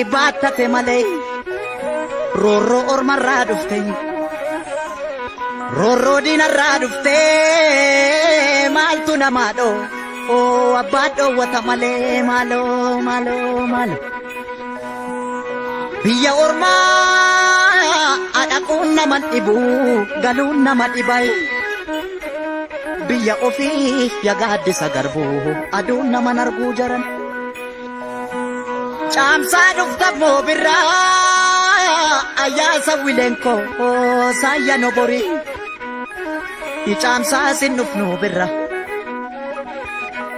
Baattate malee roorroo ormarraa dhufte, roorroo diinarraa dhufte, maaltu namaa dhoo oo abbaa dhoowwata malee, maaloo maaloo maaloo. Biyya ormaa dhaquun nama dhibu, galuun nama dhibay. Biyya ofii yagaaddisa garbuu, aduun nama arguu jaran. Caamsaa dhufta moo birraa, ayyaasa wileenkoo saayya nobori. Caamsaa sin dhufnu birra.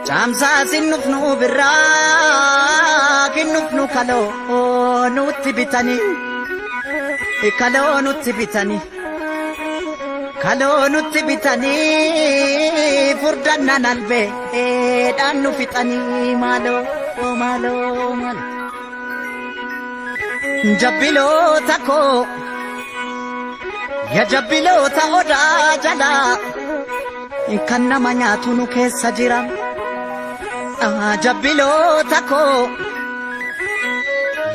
Caamsaa sin dhufnu birraa, kinnufnu kaloo nutti bitanii. Kaloo nutti bitanii. Kaloo nutti bitanii, furdannan albee dhaan nu fixanii, maaloo maaloo maaloo. Jabbiloota koo, ya jabbiloota odaa jalaa, kan nama nyaatu nu keessa jira. Jabbiloota koo,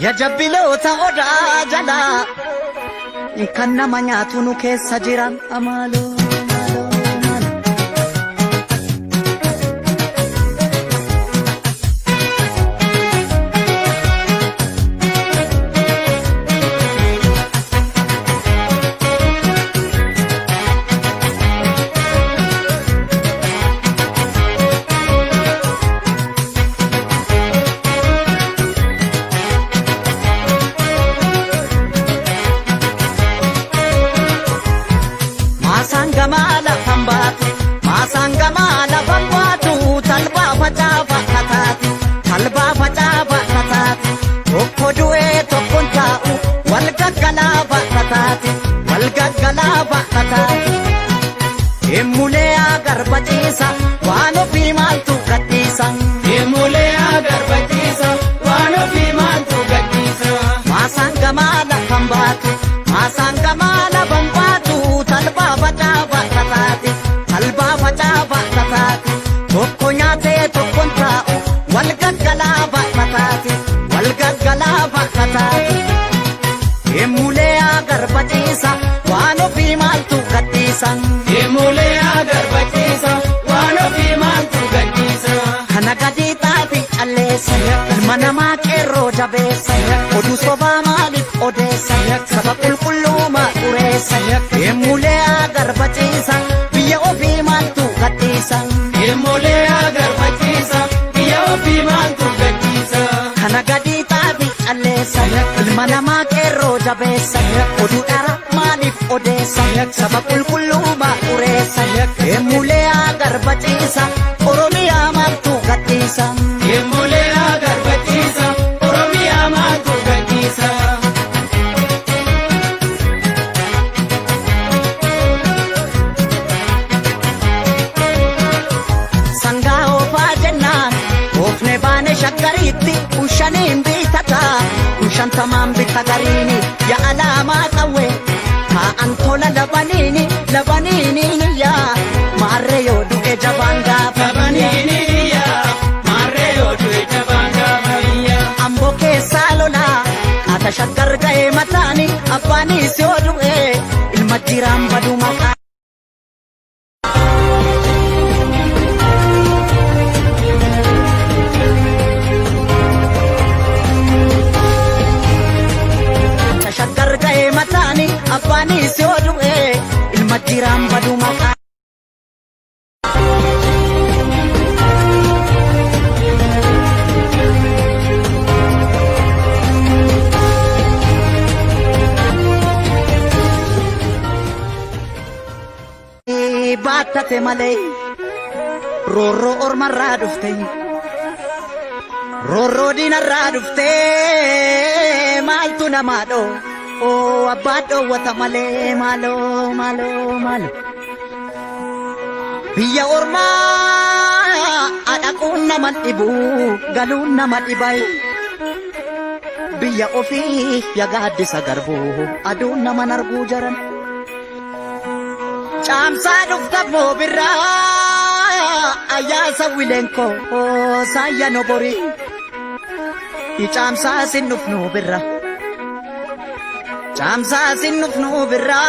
ya jabbiloota odaa jalaa, kan nama nyaatu nu keessa jira. Maaloo maaloo maaloo. Maasaan gamaa lafan baatu, maasaan gamaa lafan baatu, talbaa facaafa kataati, talbaa facaafa kataati. Tokko du'ee tokkoon taa'u, wal gaggalaafa kataati, wal gaggalaafa kataati. Emulee garba ciisa, waan ofii maaltu gadhiisa? Emulee garba ciisa, waan ofii maaltu gadhiisa? Maasaan gamaa lafan baatu, maasaan gamaa lafan baatu, talbaa facaafa kataati, talbaa facaafa kataati. Tokko nyaatee tokkoon taa'u, wal gaggalaafa kataati, wal gaggalaafa kataati. Emulee garba ciisa, waan ofii maaltu gadhiisa? Emulee garba ciisa, waan ofii maaltu gadhiisa? Kana gadi xaafi calleessa, ilma namaa qeerroo jabeessa, oduu sobaa maaliif odeessa, saba qulqulluumaa xureessa. Emulee garba ciisa, biyya ofii maaltu gadhiisa? Emulee garba ciisa, biyya ofii maaltu gadhiisa? Kana gadi xaafi calleessa, ilma namaa qeerroo jabeessa, oduu dhara maaliif odeessa, saba qulqulluumaa xureessa. Emulee garba ciisa, Oromiyaa maaltu gadhiisa? Emulee garba ciisa, Oromiyaa maaltu gadhiisa? Sangaa oofaa jennaan oofne baane shaggariitti, kun shaniin bitataa, kun 50n bita gariini, ya alaamaa qawwee taa'an tola labaniini labaniini, yaa maarree yoo du'e jabaan gaafa Labaniini yaa maarree yoo du'e jabaan gaafa biyya. Amboo keessaa lolaa haata shaggar ga'ee mataani, abbaanis yoo du'e ilma jiraan baduu maqaa. Shaggar ga'ee mataani, abbaanis yoo du'e ilma jiraan baduu maqaa. Baattate malee roorroo ormarraa dhufte, roorroo diinarraa dhufte, maaltu namaa dhoo oo abbaa dhoowwata malee, maaloo maaloo maaloo. Biyya ormaa dhaquun nama dhibu, galuun nama dhibay. Biyya ofii yagaaddisa garbuu, aduun nama arguu jaran. Caamsaa dhufta moo birraa, ayyaasa wileenkoo saayya nobori. Caamsaa sin dhufnu birra. Caamsaa sin dhufnu birra.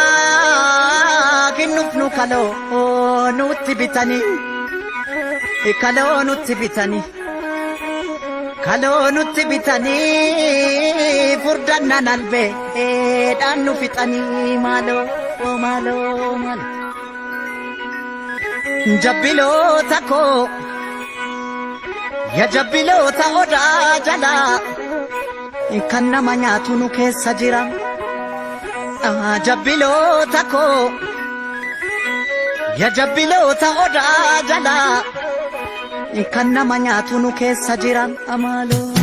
Kinnufnu kaloo nutti bitanii. Kaloo nutti bitanii. Kaloo nutti bitanii furdannan albee dhaan nu fixanii maaloo maaloo maaloo. Jabbiloota koo ya jabbiloota odaa jalaa kan nama nyaatu nu keessa jira. Jabbiloota koo ya jabbiloota odaa jalaa kan nama nyaatu nu keessa jira. Maaloo.